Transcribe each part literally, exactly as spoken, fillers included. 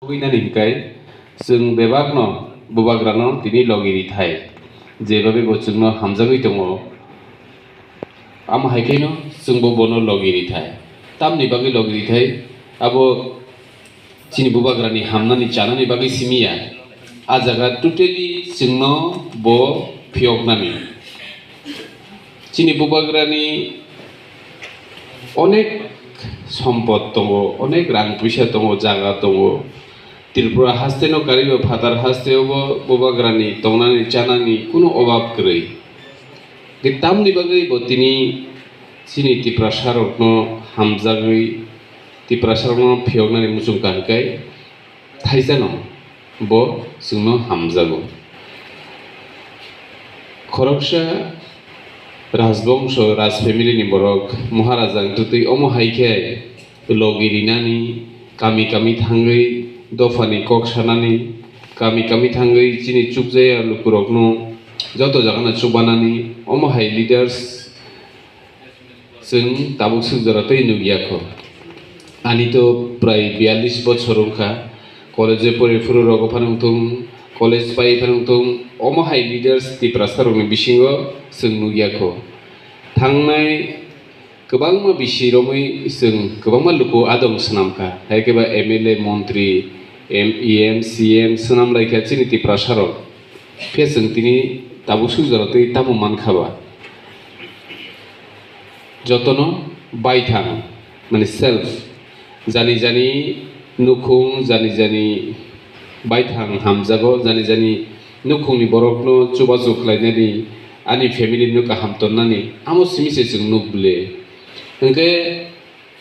Wngwi nani hwnkhe chwng bebakno bubagrano tini logi rithai, je babe bo chwngno hamjagwi tongo, amo hai kheno chwngbo bono logi rithai. Tamni bagwi logi rithai? Abo chini bubagrani hamnani chanani bagwi simi ya. A jaga totally chwngno bo phiyoknani. Chini bubagrani onek sompot tongo, onek rang puisa tongo, jaga tongo. Tripura hasteno karwi bo phatar hasteo bo bubagrani tongnani chanani kunu obab kwrwi. Ge tamni bagwi bo tini chini Tiprasarokno hamjagwi, Tiprasarokno phiyoknani muchung kaham khe thaisano bo chwngno hamjago. Khoroksa rajbongso, raj family ni borok, Maharaja wngtwi omo hai khe logi rinani, kami kami thangwi dophani kok sanani, kami kami thangwi chini chukjaya lukurokno joto jagano chubanani, omo hai leaders chwng tabuk swk jora tei nukya kho. Ani to prai biyallis bochor wngkha, college o pori phuru rogo phano wngthung, college pai phano wngthung, omo hai leaders Tiprasa rokni bisingo chwng nukya kho. Thangnai kwbangma bisi romwi chwng kwbangma luku adong swnamkha, hai khe ba M L A, montri, M-, E M, C M swnam laikha chini Tiprasa rok. Phiya chwng tini tabuk swk jora twi tamo mankha ba? Jotono baithang, mane self, jani jani nukhung, jani jani baithang hamjago, jani jani nukhungni borokno chubachu khlainani, ani family no kaham tonnani, amo simi se chwng nuk bwle. Hwnkhe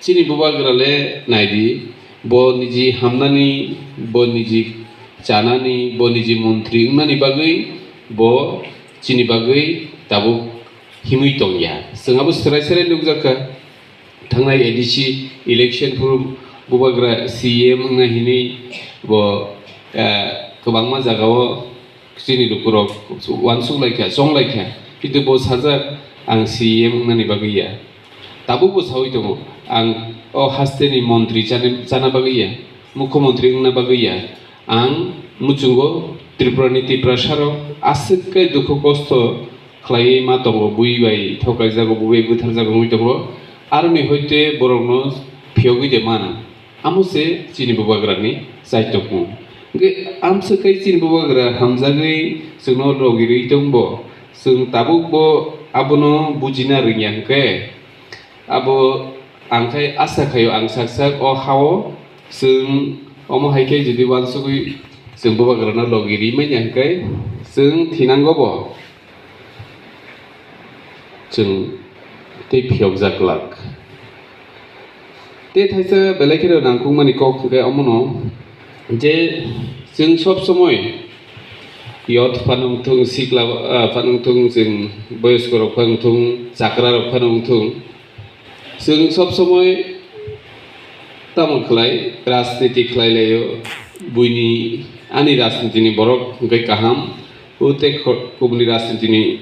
chini bubagra le naidi, bo niji hamnani, bo niji chanani, bo niji montri wngnani bagwi bo chini bagwi tabuk himwi tongya. Chwng abo swrai swrai nukjakha. Thangnai A D C election phuru bubagra C M wngna hinwi bo, eh, kwbangma jagao chini lukurok uansuk laikha, chong laikha, kintu bo sajak, "Ang C M wngnani bagwi ya." Tabukbo saui tongo, "Ang o hasteni montri chani-, chana bagwi ya, mukhyamantri wngna bagwi ya. Ang muchungo Tripurani Tiprasarok aswk khe dukhu kosto khlaiwi ma tongo, bui bai thoklaijago, bui bai butharjago wngwi tongo, aroni hoite borokno phiyogwi de man." Amo se chini bubagrani chaitokmung. Hwnkhe amswk khe chini bubagra hamjagwi chwngno logirwi tongbo, chwng tabukbo abono bujina rwngya hwnkhe, abo ang khai asa khaio, ang sak sak o hao chwng omo hai khe jodi uansugwi chwng bubagrano logi ri manya hwnkhe chwng thinango bo. Chwng tei phiyokjak glak. Tei thaisa belai kheno nangkukmani kok hwnkhe omono je chwng sob somoi youth phano wngthung, sikla, ah, phano wngthung, chwng boyoskorok phano wngthung, chakrarok phano wngthung, chwng sob somoi tamo khlai, rajniti khlai laio, buini ani rajnitini borok hwnkhe kaham, o tei kho-, kubuni rajnitini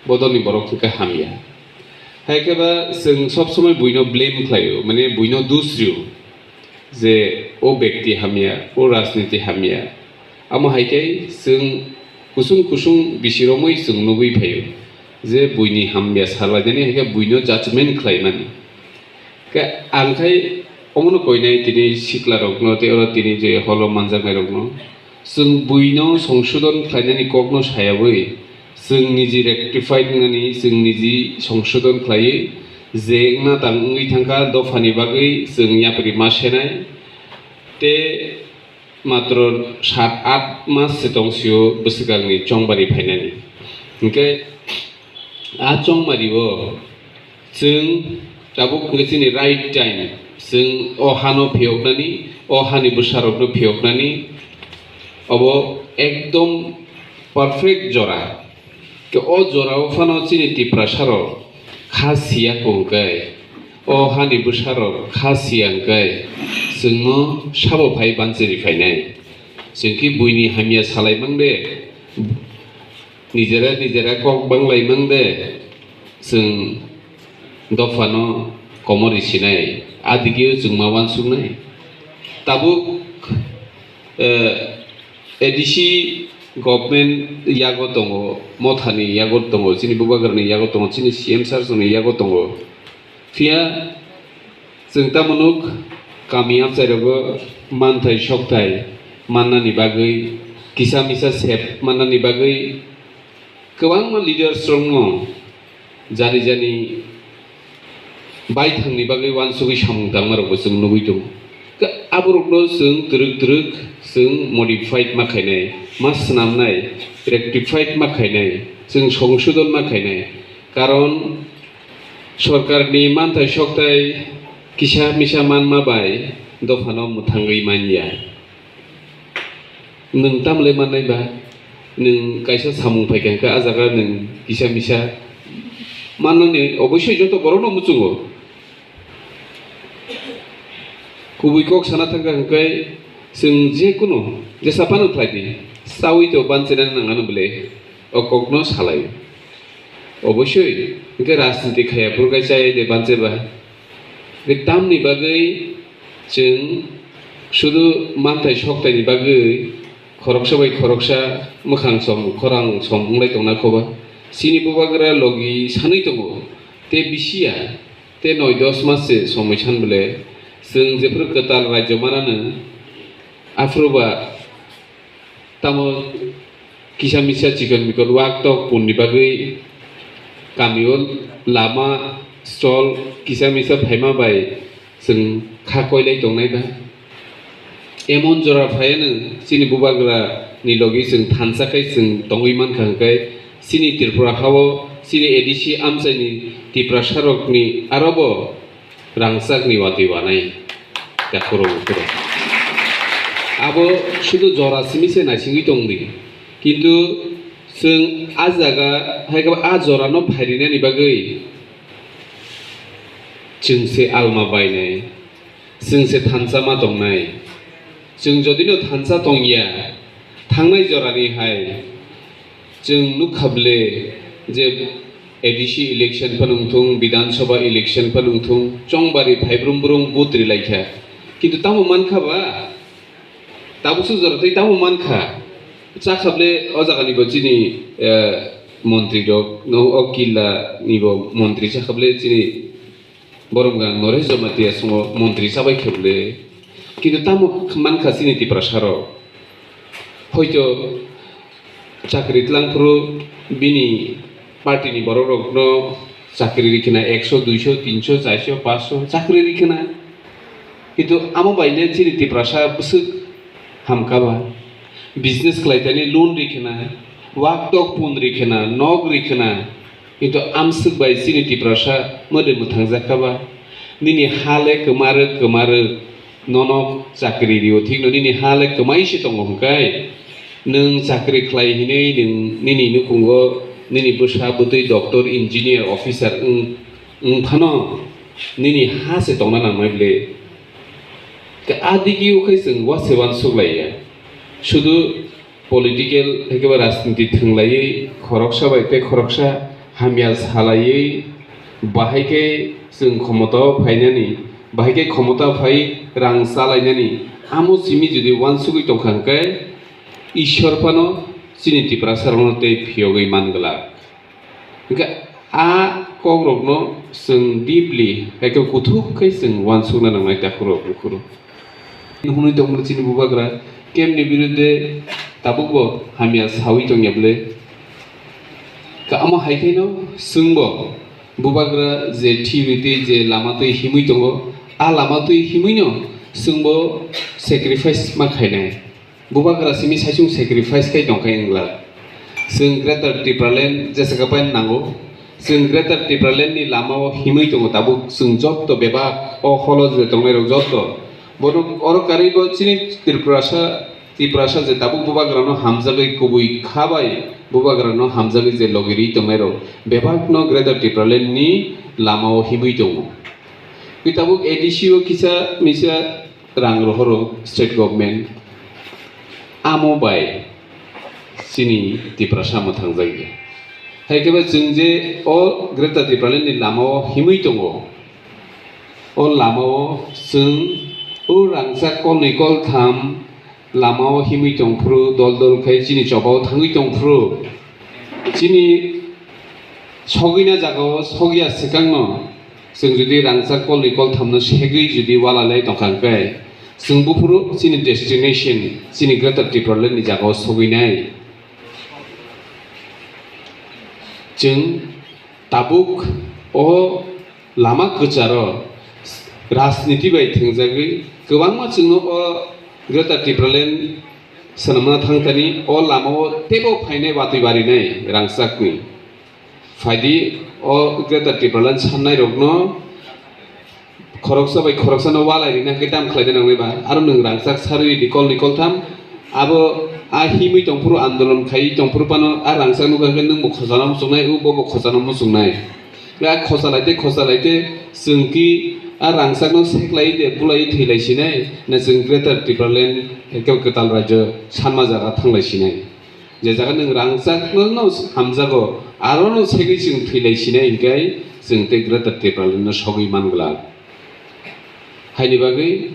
bodolni borok hwnkhe hamya. Hai khe ba chwng sob somoi buino blame khlaio, mane buino dus rio je o bekti hamya, o rajniti hamya. Amo hai khe chwng kusung kusung bisi romwi chwng nugwi phaio je buini hamya salainani, hai khe buino judgment khlaimani. Khe ang khai omono koinai tini siklarokno tei oro tini je holo manjaknairokno chwng buino songsodon khlainani kokno sayaui chwng niji rectified wngnani, chwng niji songsodon khlaiwi je wngna tang wngwi thangkha dophani bagwi chwng yapri ma senai tei matro sat aath mas se tongsio bwswkangni chongbari phainani. Hinkhe a chongmario chwng tabuk hwnkhe chini right time, chwng o hano phiyoknani, o hani bwsarokno phiyoknani, obo ekdom perfect jora. Khe o jorao phano chini Tiprasarok kha siya kho hwnkhe, o hani bwsarok kha siya hwnkhe, chwngno sabo phai banchiri phainai. Chwng khe buini hamya salai mang de, nijera nijera kok banglai mang de, chwng dophano komor risinai, adigeo chwng ma uansuknai. Tabuk Eh, A D C government yago tongo, Mothani yago tongo, chini Bubagrani yago tongo, chini C M sir ni yago tongo. Phiya chwng tamo nuk kami amchairogo manthai sokthai mannani bagwi, kisa misa sep mannani bagwi kwbangma leaders rokno jani jani baithangni bagwi uansugwi samung tangmarokbo chwng nugwi tongo. Ka-, aborokno chwng twrwk twrwk chwng modified ma khainai, ma swnamnai, rectified ma khainai, chwng songsodon ma khainai. Karon sorkarni manthai sokthai kisa misa manma bai dophano mwthangwi manya. Nwng tamle mannai ba? Nwng kaisa samung phaikha hwnkhe, ah jaga nwng kisa misa mannani oboisoi joto borokno muchungo. Kubui kok sana thangkha hwnkhe, chwng je kunu jesa phano khlai di, chaui to banchina nang ano bwle, o kokno salai. Oboisoi hwnkhe rajniti khaiya phuru khe chaya de banche ba. Hwnkhe tamni bagwi chwng sudu manthai soktaini bagwi khoroksa bai khoroksa mwkhang som khorang som wnglai tongna kho ba. Chini Bubagra logi sanwi tongo, tei bisiya, tei noi dos mas se somoi san bwle chwng jephru kwtal rajyo manano, aphuru ba tamo kisa misa chikon mikon wak tok punni bagwi kamio lama stol kisa misa phaima bai chwng kha koilai tongnai ba? Emon jora phaiano chini Bubagra ni logi chwng thansa khai chwng tongwi mankha hwnkhe chini Tripura hao chini A D C amchaini Tiprasa rokni arobo rangchakni watwi wanai takhurok bukhurok. Abo sudu jora simi se naisingwi tongdi. Kintu chwng a jaga hai khe a jorano phairinani bagwi chwng se alma bainai, chwng se thansa ma tongnai. Chwng jodino thansa tongya, thangnai jorani hai chwng nukha bwle je A D C election phano wngthung, Bidhan Sabha election phano wngthung, chongbari phaibrum brum vote rilaikha. Kintu tamo mankha ba? Tabukso jora tei tamo mankha. Chakha bwle o jagani bo chini, eh, montri rok, no, o killa ni bo montri chakha bwle chini Boromgang Noresh Jamatia songo montri chabai khe bwle. Kintu tamo mankha chini Tiprasa rok. Hoito chakri tlangphuru bini party ni borok rokno chakri rikhina ekso, duiso, tinso, charso, paanso chakri rikhina. Kintu amo bai le chini Tiprasa bwswk hamka ba. Business khlai thani loan rikhina, wak tok pun rikhina, nok rikhina. Kintu amswk bai chini Tiprasa mwdwi mwthangjak kha ba? Nini ha le kwmarwk kwmarwk, nono chakri rio thikno nini ha le kwmai se tongo hwnkhe, nwng chakri khlai hinwi nwng nini nukhungo nini bwsa bwtwi doctor, engineer, officer wng, wng phano nini ha se tongna nangnai bwle. Khe a digi o khe chwng wa se uansuk laiya. Sudu political hai khe ba rajniti thwnglaiwi khoroksa bai tei khoroksa hamya salaiwi bahai khe chwng khomotao phainani, bahai khe khomotao phai rang chalainani amo simi jodi uansugwi tongkha hwnkhe Ishwar phano chini Tiprasa rokno tei phiyogwi man glak. Hwnkhe a kokrokno chwng deeply, hai khe kuthuk khe chwng uansukna nangnai takhurok bukhurok. Hwnwi tongmani chini Bubagra kemni birudde tabukbo hamya sawi tongya bwle. Ka-, omo hai kheno chwngbo Bubagra je thibwi tei je lama twi himwi tongo, a lama twi himwino chwngbo sacrifice ma khainai. Bubagra simi saichung sacrifice khai tongkha wngla. Chwng Greater Tipraland jesa khe paina nango. Chwng Greater Tipraland ni lama o himwi tongo tabuk chwng jotto bebak o holo je tongnai rok jotto. Bono oro karwi bo chini Tripurasa, Tiprasa je tabuk Bubagra no hamjagwi kubui kha bai Bubagra no hamjagwi je logi ri tongnai rok bebak no Greater Tipraland ni lama o himwi tongo. Twi tabuk A D C o kisa misa rang rohoro state government, amo bai chini Tiprasa mwthangjakya. Hai khe ba chwng je o Greater Tipraland ni lama o himwi tongo, o lama o chwng o rangchak kolnwi koltham Lamao himwi tongphuru, dol dol khai chini chobao thangwi tongphuru, chini sogwina jagao sogya swkangno chwng jodi rangchak kolni kolthamno segwi jodi walalai tongkha hwnkhe, chwng buphuru chini destination, chini Greater Tipraland ni jagao sogwinai. Chwng tabuk o lama kwcharo rajniti bai thwngjagwi kwbangma chwngno o Greater Tipraland swnamna thangthani o lamao teibo phainai watwi barinai rangchakni. Phaidi o Greater Tipraland sannairokno khoroksa bai khoroksano walai rina khe dam khlaina nangnai ba, aro nwng rangchak sarwi ridi kolni koltham, abo a himwi tongphuru andolon khaiwi tongphuru phano a rangchak nukha khe nwngbo khojano muchungnai, o bobo khojano muchungnai. A khosa laite, khosa laite, chwng ki a rangchakno seklai de, bulai thwi lai sinai, na chwng Greater Tipraland ekdom kwtal rajyo sanma jaga thanglai sinai. Je jaga nwng rangchakno no hamjago, aro no segwi chwng thwi lai sinai hinkhe chwng tei Greater Tipraland no sogwi man glak. Haini bagwi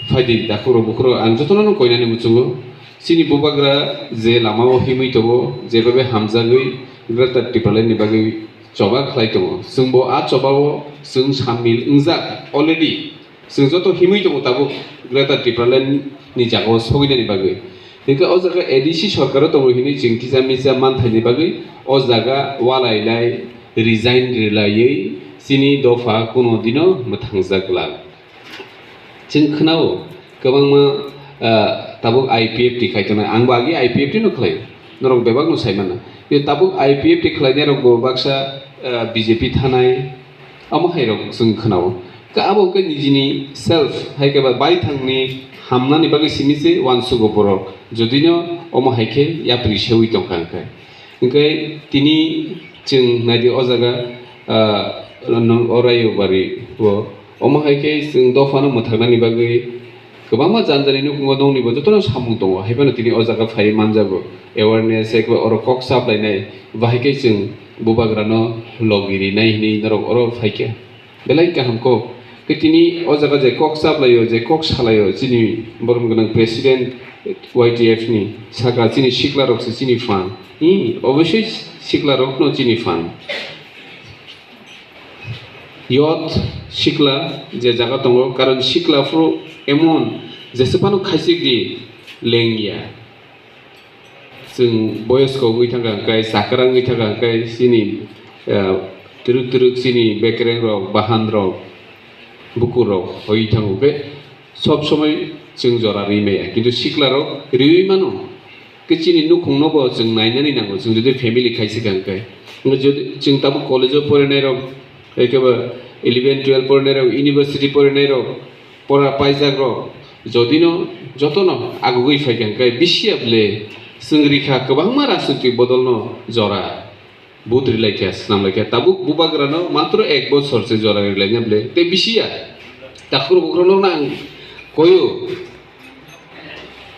phaidi dakhukrok bukhurok ang jotono no koinani muchungo. Chini bubagra je lamao himwi tongo, jeba bai hamjagwi Greater Tipraland ni bagwi choba khlai tongo. Chwngbo a chobao chwng samil wngjak already. Chwng joto himwi tongo tabuk Greater Tipraland ni jagao sogwinani bagwi. Hinkhe o jaga A D C sorkaro tongo hinwi chwng kisa misa manthaini bagwi o jaga walailai, resign rwlaiwi chini dopha kuno dino mwthangjak glak. Chwng khwnao kwbangma, ah, tabuk I P F T khai tongnai. Angbo agi I P F T no khlaio. Norok bebak no sai mano. Tei tabuk I P F T khlainai rokbo baksa, ah, B J P thanai. Omo hai rok chwng khwnao. Ka abo khe nijini self hai khe ba baithangni hamnani bagwi simi se uansugo borok. Jodi no omo hai khe yapri sewi tongkha hwnkhe. Hwnkhe tini chwng naidi o jaga, ah, no, o Rayobari o. Omo hai khe chwng dophano mwthaknani bagwi kwbangma jani jani nukhungo nokni bo jotono samung tongo. Haiphano tini o jaga phaiwi manjago. Awareness, ekba oro kok saplainai, bahai khe chwng bubagrano logi rinai hinwi norok oro phaikha. Belai kaham kok. Khe tini o jaga je kok saplaio, je kok salaio, chini borom gwnang president Y T F ni saka chini sikla rok se chini phan. Hi, obosoi sikla rok no chini phan. Youth sikla je jaga tongo, karon sikla phuru emon jese phano khaisik di lengya. Chwng boyosko wngwi thangkha hwnkhe, chakra wngwi thangkha hwnkhe, chini, ah, twrwk twrwk chini bekereng rok, bahan rok, bukur rok hoi thango khe, sob somoi chwng jora rwi maya. Kintu sikla rok riwi mano. Khe chini nukhung no bo chwng nainani nango, chwng jodi family khaisik hwnkhe. Jodi chwng tabuk college o porinai rok, ekeba eleven, twelve porinai rok, university porinai rok, pora paijak rok, jodi no joto no agugwi phaikha hwnkhe bisi ya ble chwng rikha kwbangma rajnitik bodol no jora. But rilaikha, swnamlaikha. Tabuk bubagrano matro ek bochor se jora rilaina ble. Tei bisi ya. Takhuk bukrokno ang koyo,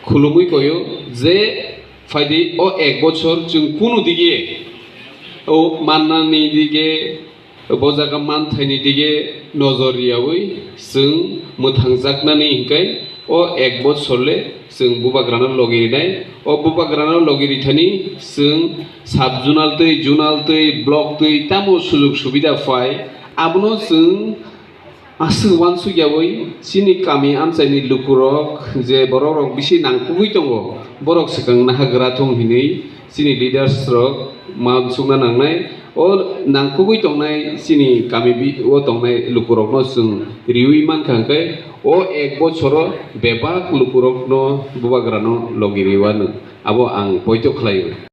khulumwi koyo je phaidi o ek bochor chwng kunu dige o mannani dige, bo jaga manthaini dige nojor riyawi chwng mwthangjaknani hinkhe o ek bochor le chwng bubagrano logi rinai. O bubagrano logi rithani chwng sub zonal twi, zonal twi, block twi tamo sujug subida phai, abono chwng aswk uansuk yawi chini kami amchaini lukurok je borok rok bisi nangkukgwi tongo, borok swkang nahargra thung hinwi chini leaders rok ma uansukna nangnai. O nangkukgwi tongnai chini kami bi-, o tongnai lukurokno chwng riwi mankha hwnkhe o ek bochoro bebak lukurokno bubagrano logi riwano abo ang poito khlaio.